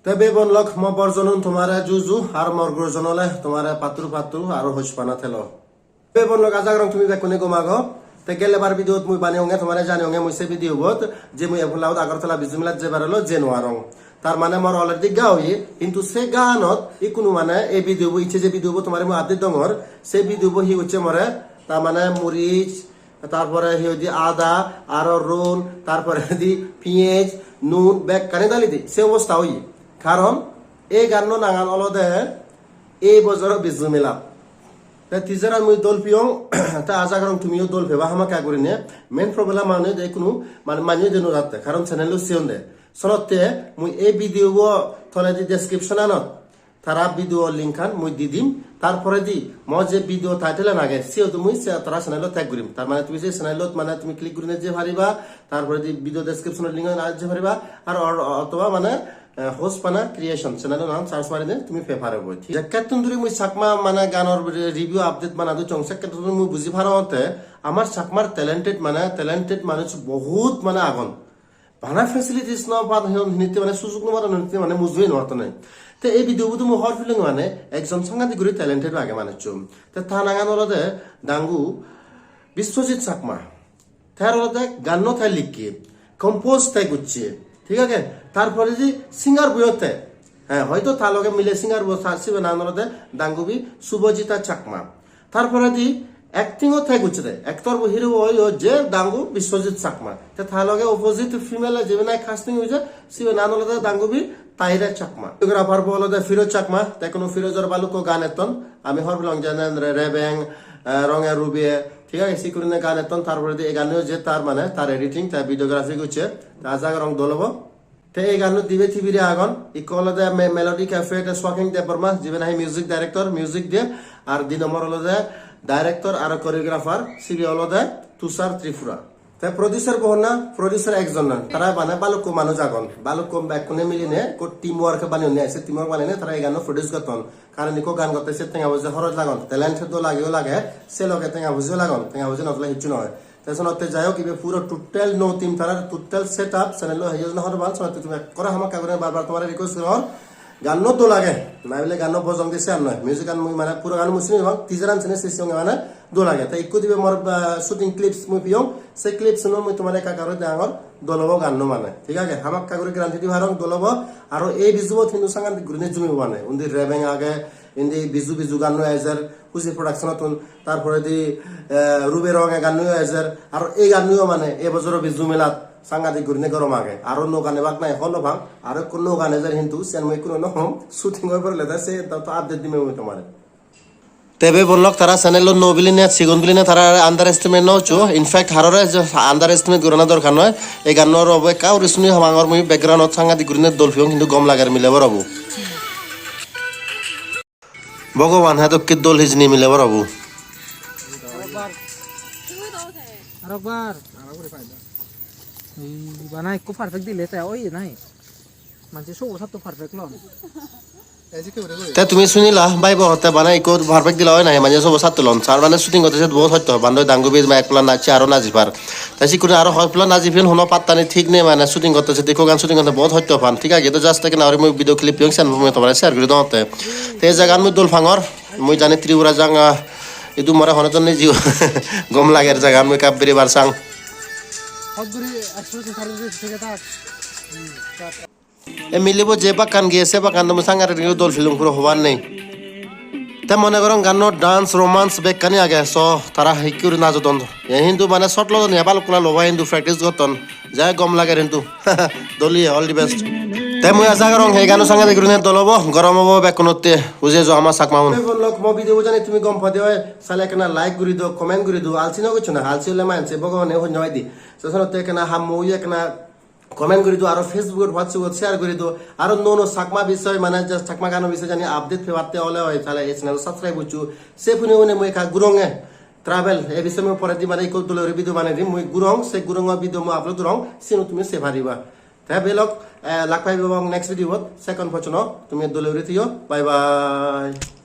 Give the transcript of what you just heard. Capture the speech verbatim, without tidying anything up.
Te bebon lok mo borjonun tomare juju ar mor gurjon ole tomare pattur pattur aro hospana telo. Bebon lok aja gorong tumi bekkune gom ago. Te gelebar video-t mui baneyonge tomare janeyonge mui se video-bot je mui Efulawut Agartala Bizu Melat jebar olo je no arong. Tar mane mor already ga oye, hintu se ganot ikkunu mane ei video-bo icche je video-bo tomare mui update dongor, se video-bo hi gocche more, tar mane muris, tarpore hi hoide ada, aro ron, tarpore di piyej, nun bekkani dali di, se obosta oye. Karon ei ganno nangan olode ei bojoro Bizu Mela. Te teaser-an mui dol piyong, te aja gorong tumiyo dol peba hamakkai gurinei. Main problem mane de ikkunu mane manye de no jatte, karon channel-o siyon de. Senotte mui ei video-bo toledi description-anot tara video link-an mui di dim. Tar poredi mo je video title-an age, siyodo mui se tara channel-ot tag gurim. Tar mane tumi se channel-ot mane tumi click gurinei je pariba, tar poredi video description-ot link-an je pariba, ar or-, otoba mane, eh, Hospana Creation channel-o nangan search marinei tumi pei pariba. Thik, jekkattun duri mui Chakma mane ganor review update banadocchong, sekkattun duri mui buji parongotte amar Chakmar talented mane talented manuj bohut mane agon. Bana facilities no pan, hinitte mane sujug no pan, hinitte mane mujui no pan. Te ei video-bo mui hobor pelong mane ekjon sangadik guri talented age manuccho. Te ta nangan olode Dangu Biswajit Chakma. Te aro olode ganno te likke, compose te gocche, thik age? Tar poredi singer boyo te, he, hoito ta loge mile singer bo, tar sibe nangan olode Dangubi Subhajita Chakma. Tar poredi acting-o te gocche de, actor bo hero bo oye je Dangu Biswajit Chakma. Te ta loge opposite female je bana casting oye, sibe nangan olode Dangubi Taira Chakma. Choreographer bo olode Firoz Chakma, te ikkunu Firozor balukko gan etton, ami hobor pelong jene Re-, Rebeng, eh, Ronge Rube, thik age, sikkune gan etton, tar poredi ei ganno je tar mane, tar editing, tar videography gocche, te aja gorong dol obo. Te ei ganno dibe tibire agon, ikko olode Me-, Melody Cafe, te Swaking Debbarma, jibe nahi music director, music diye, ar di nombor olode director aro choreographer, sibe olode Tushar Tripura. Te producer bo honna, producer ekjon na, tara mane balukko manuj agon, balukko bekkune miline ekko team work baneyonne, se team work baneyonne tara ei ganno produce gotton. Karon ikko gan gotte se tenga poje horoj lagon, talent do lageyo lage, se loge tenga pojeyo lagon, tenga poje no thale hissu no oi. Te senotte jai hok, ibe puro total nuo team, tarar total setup, channel-o heyo no hobor pan, senotte tumi ekkore hamakkai guri bar bar tomare request gorongor, ganno dol age, na bile ganno bojong de siyan noi, music-an mui mane puro gan mui sini pang, teaser-an sini sesi onge mane dol age. Te ikko dibe mor, ah, shooting clips mui piyong, se clips-uno mui tomare ekka ekka guri degangor, dol obo ganno mane, thik age? Hamakkai guri guarantee di parong dol obo, aro ei Bijubot hintu sangadik gurine jumibo mane, undi Rebeng age, indi Biju Biju ganno ejer, Huji Production-ottun, tar poredi, eh, Rube Ronge ganno ejer, aro ei ganno mane ei bojoro Biju Melat sangadik gurine gorom age. Aro nuo gan ebak nahi hobor no pang, aro ekko nuo gan ejer hintu siyan mui ikkunu no hom, shooting oi porele te se to, to update dim mui tomare. Te bebon lok tara channel-o nuo biline, sigon biline tara underestimate no goccho. In fact, harore je underestimate gorana dorkar noi. Ei ganno aro obo ekka guri suni habangor mui background-ot sangadik gurine dol piyong, hintu gom lager milebo robo. Bhogoban, hedokke dol hijeni milebo robo. Arokbar. Arokbar. Ei bana ekko perfect dile te oye nahi. Manje sobo satto perfect lon. Te tumi sunila, bhai bo, te bana ekko perfect dila oye nahi, manje sobo satto lon. Sar mane shooting gotte se bohut hosto, bana Dangubi ma ek plan nacche aro naji par. Te sikkune aro hoi plan naji pin hono patta nei, thik nei, mane shooting gotte se ikko gan shooting gotte bohut hosto pan. Thik age, to just ekkena guri mui video clip piyong, siyan mui tomare share guri dongotte. Te ei jagan mui dol pangor, mui jani Tripura janga, idu more hono jon nejiyo. Gom lager jagan, mui ekka biribar sang. Hot guri express service thik thak. E milebo je bakkan giye se bakkan do mui sangadik guri dol pelung, puro hobar nei. Te mone gorong ganno dance, romance bekkani age, so tara hikki guri najodon. E hintu mane shot lodon, e balukko loba hintu practice gotton. Jai gom lager hintu. Dol oye, all the best. Te mui aja gorong ei ganno sangadik gurine dol obo, gorom obo bekkunotte. Buje jo ama Chakmaun. Te bon lok mo video bo jani tumi gom pade oi, sale ekkena like guri do, comment guri do, alsi no goccho na, alsi ole manje Bhogobane honno oi di. So senotte ekkena hammo oye ekkena comment guri do, aro Facebook-ot, WhatsApp-ot share guri do, aro nuo nuo Chakma bisoy, mane just Chakma gano bisoy jani update pebatte ole oi, tale ei channel subscribe goccho. Se pune pune mui ekka guronge travel, ei bisoy mui poredi mane ikko dole guri video banei dim, mui gurong, se gurongo video mui upload gorong, siyeno tumi sei pariba. Te belok, eh, lak pebong next video-bot, sekkon pojjonto tumi dole guri thiyo, bye bye.